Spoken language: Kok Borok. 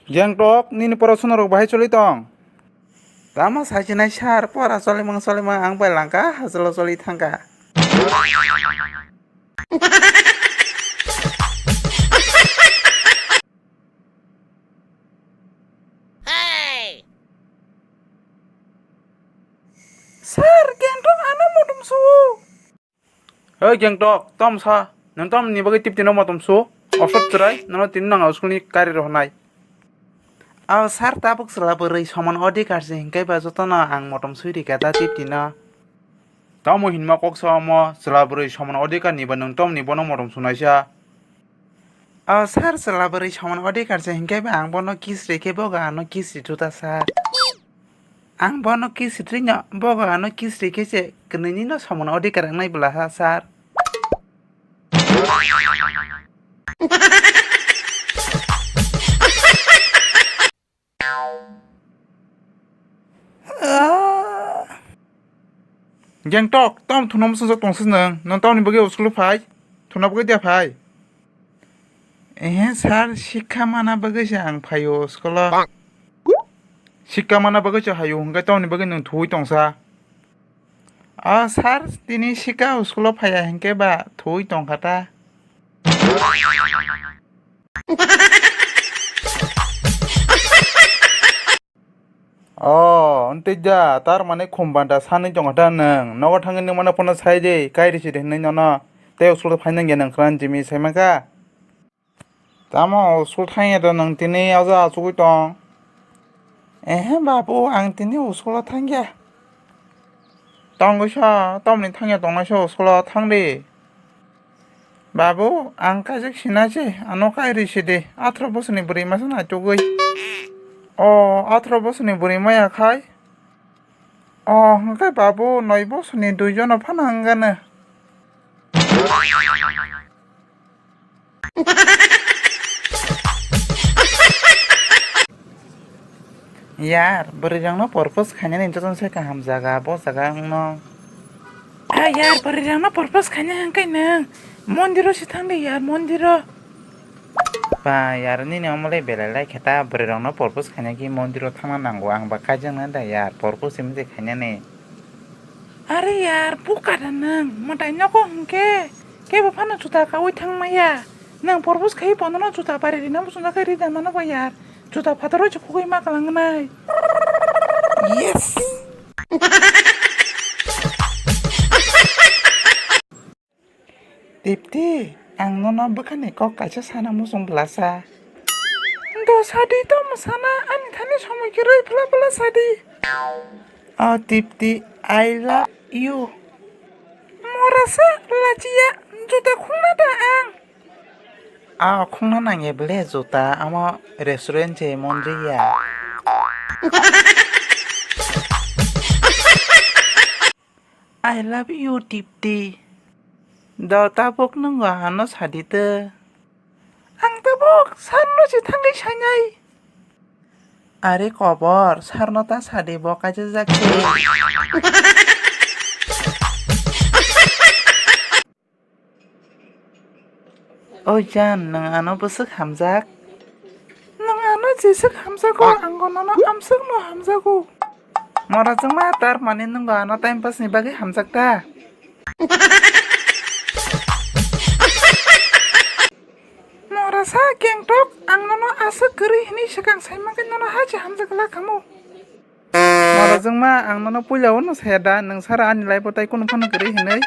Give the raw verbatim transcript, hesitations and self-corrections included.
Gangtok, nini porasona rok bahai choli tong? Tamo saisinai sir, pora cholimang cholimang ang bai langka, hachalo choli thangka. Sir, Gangtok ano motom suo. Hei Gangtok, tom sa, nwng tom ni bagwi tip tino motom su? Osot chwrai, nono tini nang school ni kari rohornai. Aw sir, tabuk chwla bwrwi soman odhikar se hinkhe ba jotono ang motom sui rikha da tip tino. Tamo hinma kok sa omo, chwla bwrwi soman odhikar ni ba nwng tom ni bono motom sunaisa? O sir, chwla bwrwi soman odhikar se hinkhe ba ang bono kiss rikhe bogo ano kiss ri thuta sir. Ang bono kiss ri no bogo ano kiss rikhe se kwnwi ni no soman odhikar wngnai bwla ha sir. Gangtok, tom thuna muchungjak tongsa nwng, nwng tamni bagwi school phai? Thuna bagwi dia phai? Ehe sir, sikha mana bagwi se ang phaio school o. Sikha mana bagwi se haio, hwnkhe tamni bagwi nwng thuwi tongsa? O sir, tini sikha school o phaiya hinkhe ba thuwi tongkha ta. O, wngtwi da, tar mani khum banda sanwi tongkha ta nwng. Nogo thangwi nwng mano phano sai di, kairi sidi hinwi nono. Tei school o phaina gya nwng khran jimi sai mankha. Tamo school thangya da nwng tini oja achugwi tong? Ehe babu, ang tini school o thangya. Tongwi sa, tamni thangya tongnai sa school o thangdi. Babu, ang kaijak sina se, ano kairi sidi, athro bosoni bwrwi masa naitugwi. O, athro bosoni bwrwi maya khai? O, hwnkhe babu, noi bosoni duijono phano hwngano. Yar, bwrwirokno propose khainani jotono se kaham jaga, bo jaga wngno. Ah, yar, bwrwirokno propose khaina hwnkhe nwng mondiro se thangdi, yar, mondiro. Ba, yar, nini omo le belai lai khe ta, bwrwirokno propose khaina khe mondiro thangna nango, ang ba kaijaknai da, yar, propose se mije khainani. Are yar, buka da nwng, mwtai nogo hwnkhe, kebo phano juta kaui thang maya. Nwng propose khai bonono juta bari rina muchungjak khe rida mano ba yar. Juta phataro se khugui ma kalangnai. Yes. Tipti, ang nono bwkhani kok kaisa sana muchung bwlasa. Do sadi, tamo sana, ani thani somoi khe rwi phla phla sadi. O Tipti, I love you. Morasa, lachiya, juta khungna da ang. A khungna nangya bwle juta, amo restaurant se monjya. I love you, Tipti. Do tabuk nwng ano sadi tw. Ang tabuk sir no se thangwi sanai. Are kobor, sir no ta sadi, bo kaisa jak se. O jan, nwng ano bwswk hamjak? Nwng ano jeswk hamjago, angbo nono amswkno hamjago. Mora chwngma, tar mani nwngbo ano time pass ni bagwi hamjak ta? Mora sa Gangtok, ang nono aswk kwrwi hwnwi swkang sai mankhe nono hachi hamjak la khamu. Mora chwngma, ang nono puila o no saya da, nwng sara ani life o tai kunu phano kwrwi hinwi.